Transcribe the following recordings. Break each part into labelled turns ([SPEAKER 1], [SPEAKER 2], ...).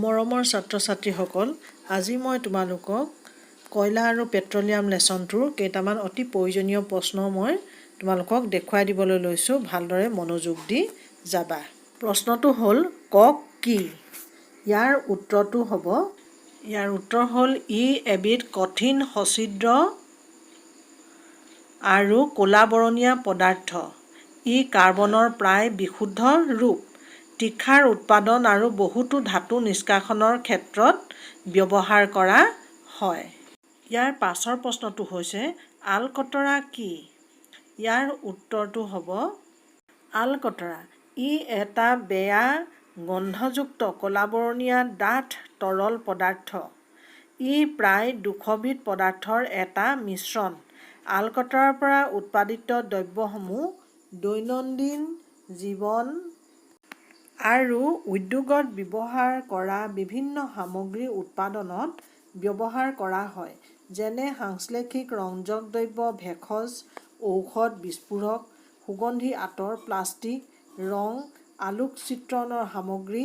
[SPEAKER 1] মৰমৰ ছাত্ৰ ছাত্ৰীসকল, আজি মই তোমালোকক কয়লা আৰু পেট্ৰলিয়াম লেচনটোৰ কেইটামান অতি প্ৰয়োজনীয় প্ৰশ্ন মই তোমালোকক দেখুৱাই দিবলৈ লৈছোঁ। ভালদৰে মনোযোগ দি যাবা। প্ৰশ্নটো হ'ল, কক কি? ইয়াৰ উত্তৰটো হ'ব, ইয়াৰ উত্তৰ হ'ল ই এবিধ কঠিন, সছিদ্ৰ আৰু ক'লা বৰণীয়া পদাৰ্থ। ই কাৰ্বনৰ প্ৰায় বিশুদ্ধ ৰূপ। তীখাৰ উৎপাদন আৰু বহুতো ধাতু নিষ্কাশনৰ ক্ষেত্ৰত ব্যৱহাৰ কৰা হয়। ইয়াৰ পাছৰ প্ৰশ্নটো হৈছে, আলকতৰা কি? ইয়াৰ উত্তৰটো হ'ব, আলকতৰা ই এটা বেয়া গোন্ধযুক্ত ক'লাবৰণীয়া ডাঠ তৰল পদাৰ্থ। ই প্ৰায় 200বিধ পদাৰ্থৰ এটা মিশ্ৰণ। আলকতৰাৰ পৰা উৎপাদিত দ্ৰব্যসমূহ দৈনন্দিন জীৱন আৰু উদ্যোগত ব্যৱহাৰ কৰা বিভিন্ন সামগ্ৰী উৎপাদনত ব্যৱহাৰ কৰা হয়, যেনে সাংশ্লেষিক ৰঞ্জক দ্ৰব্য, ভেষজ ঔষধ, বিস্ফোৰক, সুগন্ধি আতৰ, প্লাষ্টিক, ৰং, আলোকচিত্ৰণৰ সামগ্ৰী,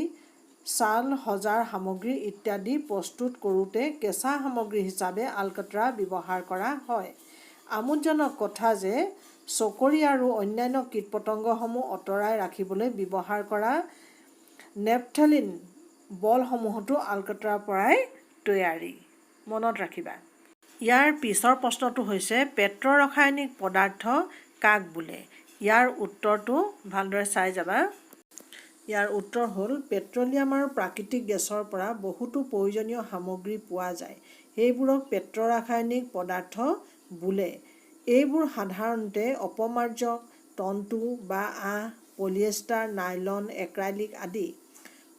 [SPEAKER 1] ছাল সজাৰ সামগ্ৰী ইত্যাদি প্ৰস্তুত কৰোঁতে কেঁচা সামগ্ৰী হিচাপে আলকতৰা ব্যৱহাৰ কৰা হয়। আমোদজনক কথা যে চকৰি আৰু অন্যান্য কীট পতংগসমূহ আঁতৰাই ৰাখিবলৈ ব্যৱহাৰ কৰা নেপথেলিন বলসমূহতো আলকতৰাৰ পৰাই তৈয়াৰী, মনত ৰাখিবা। ইয়াৰ পিছৰ প্ৰশ্নটো হৈছে, পেট্ৰৰাসায়নিক পদাৰ্থ কাক বোলে? ইয়াৰ উত্তৰটো ভালদৰে চাই যাবা। ইয়াৰ উত্তৰ হ'ল, পেট্ৰলিয়াম আৰু প্ৰাকৃতিক গেছৰ পৰা বহুতো প্ৰয়োজনীয় সামগ্ৰী পোৱা যায়। সেইবোৰক পেট্ৰৰাসায়নিক পদাৰ্থ বোলে। এইবোৰ সাধাৰণতে অপমাৰ্জক তন্তু বা আঁহ, পলিয়েষ্টাৰ, নাইলন, এক্ৰাইলিক আদি।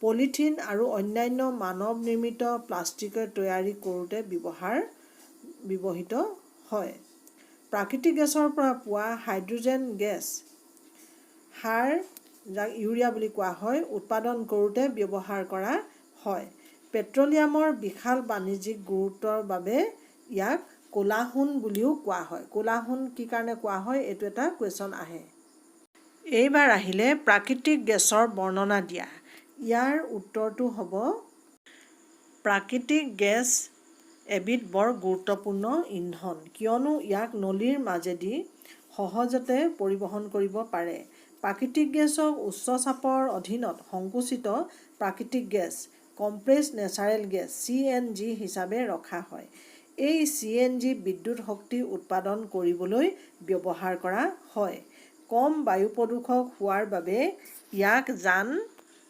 [SPEAKER 1] পলিথিন আৰু অন্যান্য মানৱ নিৰ্মিত প্লাষ্টিকৰ তৈয়াৰী কৰোঁতে ব্যৱহৃত হয়। প্ৰাকৃতিক গেছৰ পৰা পোৱা হাইড্ৰজেন গেছ সাৰ, যাক ইউৰিয়া বুলি কোৱা হয়, উৎপাদন কৰোঁতে ব্যৱহাৰ কৰা হয়। পেট্ৰলিয়ামৰ বিশাল বাণিজ্যিক গুৰুত্বৰ বাবে ইয়াক ক'লা সোণ বুলিও কোৱা হয়। ক'লা সোণ কি কাৰণে কোৱা হয়, এইটো এটা কুৱেশ্যন আহে। এইবাৰ আহিলে, প্ৰাকৃতিক গেছৰ বৰ্ণনা দিয়া। ইয়াৰ উত্তৰটো হ'ব, প্ৰাকৃতিক গেছ এবিধ বৰ গুৰুত্বপূৰ্ণ ইন্ধন, কিয়নো ইয়াক নলীৰ মাজেদি সহজতে পৰিবহণ কৰিব পাৰে। প্ৰাকৃতিক গেছক উচ্চ চাপৰ অধীনত সংকুচিত প্ৰাকৃতিক gas, compressed natural gas, CNG হিচাপে ৰখা হয়। এই CNG বিদ্যুৎ শক্তি উৎপাদন কৰিবলৈ ব্যৱহাৰ কৰা হয়। কম বায়ু প্ৰদূষক হোৱাৰ বাবে ইয়াক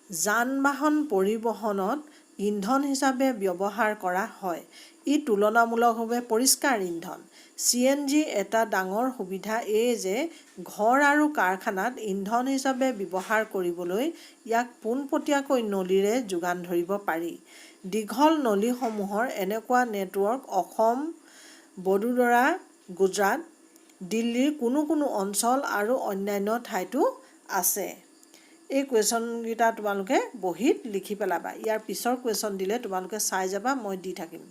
[SPEAKER 1] যান বাহন পৰিবহণত ইন্ধন হিচাপে ব্যৱহাৰ কৰা হয়। ই তুলনামূলকভাৱে পৰিষ্কাৰ ইন্ধন। CNG এটা ডাঙৰ সুবিধা এয়ে যে ঘৰ আৰু কাৰখানাত ইন্ধন হিচাপে ব্যৱহাৰ কৰিবলৈ ইয়াক পোনপটীয়াকৈ নলীৰে যোগান ধৰিব পাৰি। দীঘল নলীসমূহৰ এনেকুৱা নেটৱৰ্ক অসম, বদোদৰা, গুজৰাট, দিল্লীৰ কোনো কোনো অঞ্চল আৰু অন্যান্য ঠাইতো আছে। এই কুৱেশ্যনকেইটা তোমালোকে বহীত লিখি পেলাবা। ইয়াৰ পিছৰ কুৱেশ্যন দিলে তোমালোকে চাই যাবা, মই দি থাকিম।